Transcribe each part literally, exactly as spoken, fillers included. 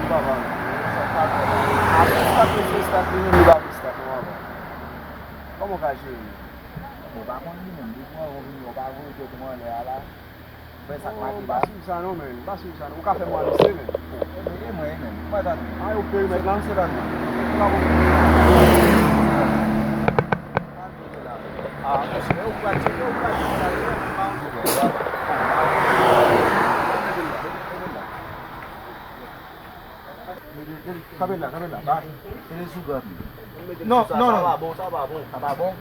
Papa, sa pa bon. Apre sa, apre se stat li menm, li pa vle stat non, papa. Kòman w ka jere li? Bon, pa konn li menm, depi w anvan w vini, w pa voye tèt ou anlè a la. Fè sa k make la. Pa swiv sa non, men. Pa swiv sa non. Ou ka fè m anonse, men. Ebyen, e mwen, e menm. Mwen tande. A, yo perimèt la, se pa nou. Kanpe la, kanpe la. Non, non, non. Sa pa bon, sa pa bon. Sa pa bon?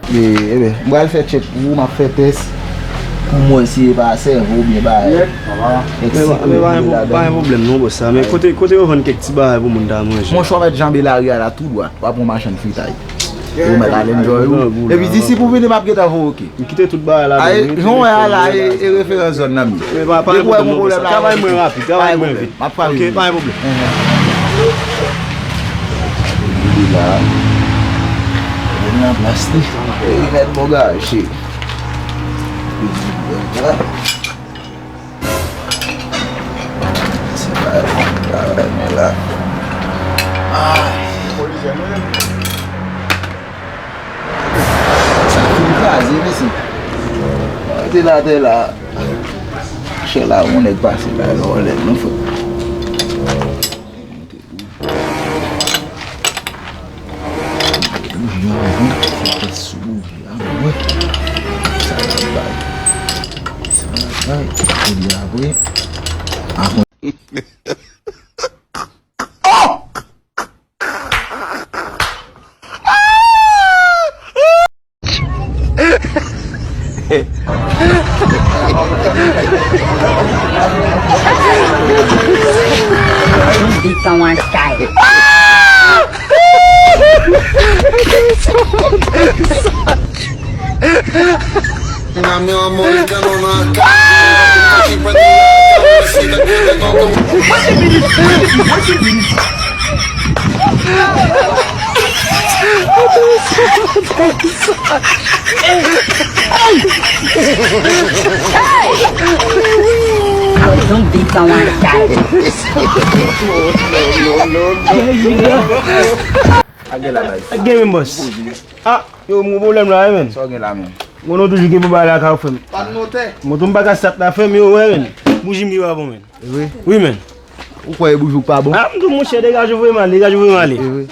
E, ebyen, m pral fè tchèk pou ou, m ap fè tès pou m wè si e pa sèvo oubyen bagay. Èk si pou yo ladan. Pa gen pwoblèm non, bòs sa. Men kote, kote yo vann kèk ti bagay pou moun ta manje? Monchè, w mèt janbe lari a la tou dwat. W ap yon machann fritay. Ou mèt al enjoy ou. Epi disi pou vini, m ap gentan voye w, oke. M kite tout bagay la. Ay, jan w wè a la, e, e referans zòn nan m ye. Depi w wè gon pwoblèm la, travay mwen rapid, travay mwen vit. M ap travay vit. Ok, pa gen pwoblèm. Li la. Li nan plas li. E li mèt bon garaj, cheri. Se pa travay mwen la. Ay. Sa fin kraze, mesye. Te la, te la. Chè la, yon nèg pase la, yon lè, non, frè. Bouji a, wi. Fè tès sou bouji a, wi. Sa l ap bay. Sa l ap bay. Epi apre, apre. Don't be so unstyle. Don't be so unstyle. Ak gen la, guys. Ak gen menm, boss. Ah, yo, m gon pwoblèm la, wi, menn. Sa w gen la, menn? Gon nou toujou gen pou bay la ka, frè m. Pa n notè. Moto m pa ka stat la, frè m, yo, wè, menn. Bouji m ki pa bon, menn. E vre? Wi, menn. Ou kwè e bouji w k pa bon? Ah, m di w, monchè, degaje w, voye m ale, degaje w, voye m ale. E vre.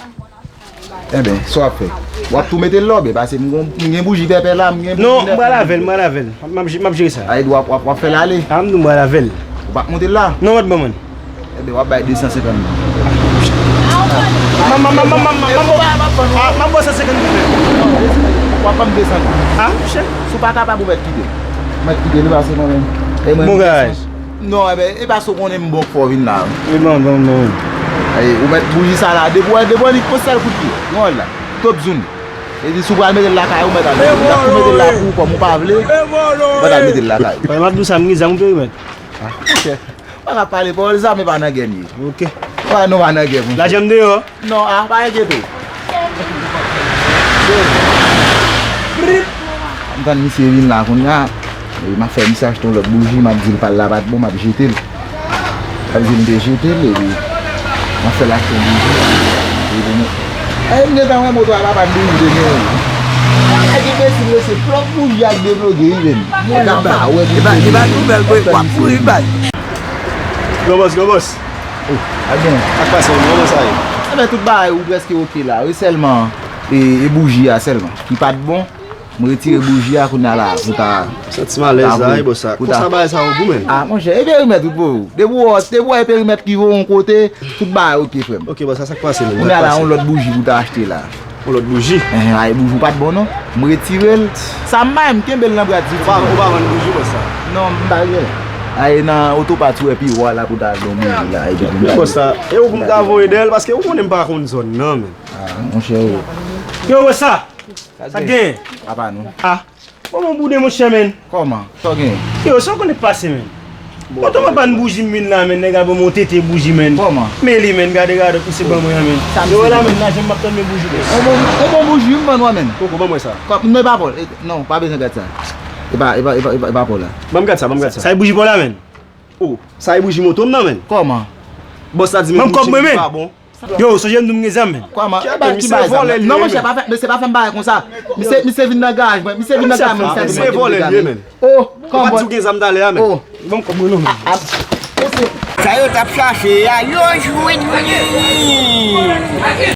Enben, sa w ap fè? W ap tou mete l la, oubyen? Paske m gon, m gen bouji pèpè la, m gen bouji. Non, m pral avè l, m pral avè l. M ap, m ap jere sa. Ay, w ap, w ap, w ap fè l ale? Ah, m di w m pral avè l. Ou p ap monte l la? Non, w ap ban mwen. Ebyen, w ap bay de san senkant goud. M ap, m ap, m ap, m ap, m ap, m ap, m ap, m ap ba w san senkant goud. W ap ban m de san goud. Ah, monchè. Si w pa kapab, ou mèt kite. Ou mèt kite, li pase mwen menm. E mwen, bon, guys. Non, ebyen, e paske w konnen m bon k fè w vin la. E bon, bon, bon. E, ou mèt bouji sa la. Depi w wè, depi w wè li pran sèl kout pye. Yon wè l la. Top zoom. E di, si w pral mete l lakay ou, mèt al mete l. L ap tou mete l la pou ou, kòm ou pa vle. Ou mèt al mete l lakay ou. Mwen, m ap di w sa, m gen zam, m te remèt. Ah, monchè. Pa ka pale pawòl sa, men pa nan gè m ye. Ok. Pa, nou pa nan gè, monchè. Lajan m deyò. Non, ah, pa enkyete w. M tann misye vin la kounye a. E m ap fè misye achte yon lòt bouji, m ap di l pa l la pa t bon, m ap jete l. M ap di l m te jete l, epi m ap fè l achte yon bouji. Epi nou, e, m gentan wè moto a papa m bouji te genyen. Nèg enbesil, mesye, flòp bouji ak debloge, wi, menn. Nèg ap pa wè bouji. E pa, e pa nouvèl, bro, w ap mouri bay. Granbòs, granbòs. Oh, a gen. Ak pase, kòman sa ye? Enben, tout bagay ou prèske oke la, wi, sèlman, e, e bouji a sèlman ki pa t bon. M retire bouji a kounye a la pou ta. Santi m alèz la, wi, bòs sa. Konsa bagay sa yo gou, menn. Ah, monchè, e perimèt ou pou ou. Depi w wè, depi w wè e perimèt ki voye yon kote, tout bagay oke, frè m. Ok, bòs sa, sa k pase, menn? Kounye a la, yon lòt bouji pou ta achte la. Yon lòt bouji? Enhen, ay, bouji ou pa t bon, non. M retire l. Sa m bay, m kenbe l nan bra di. Ou pa, ou pa vann bouji, bòs sa? Non, m pa gen. Ay, nan otopat ou wè pi wo a la pou ta al nan bouji la. Ay, men bòs sa, e ou pou m ka voye dèyè l, paske ou konnen m pa konn zòn nan, menn. Ah, monchè, o. Yo, bòs sa! Sa k genyen? Apa nou. Ah. Bon, bon, boude, monchè, menn. Kòman? Sa w genyen? Yo, sa w konnen k pase, menn? Bon, otoman pa n bouji m vin la, menn, nèg la ban m yon tete bouji, menn. Kòman? Men li, menn, gade radòt misye ban mwen an, menn. Sa misye ban? Yo, wè la, menn, lajan m p ap tann men bouji, menn. Yon bon, yon bon bouji, m ban w, menn. Koko, ban mwen sa. Kòm, men pa pòl. E, non, pa bezwen gad sa. E pa, e pa, e pa, e pa, e pa pòl la. Ban m gad sa, ban m gad sa. Sa e bouji pòl la, menn? Oh, sa e bouji moto m nan, menn. Kòman? Bòs la di men kòb mwen, menn. Yo, sonje m di w m gen zam, menn. Kòman? Kèt, men, misye vòlè li ye, menn. Non, monchè, pa fè, mesye pa fè m bagay konsa. Misye, misye vin nan garaj mwen. Misye vin nan garaj mwen. Misye vòlè li ye, menn. Oh, kòman? Ou pa t di w gen zam talè a, menn. Oh. Ban m kòb mwen non, menn. Sa yo t ap chache a, yo jwenn li.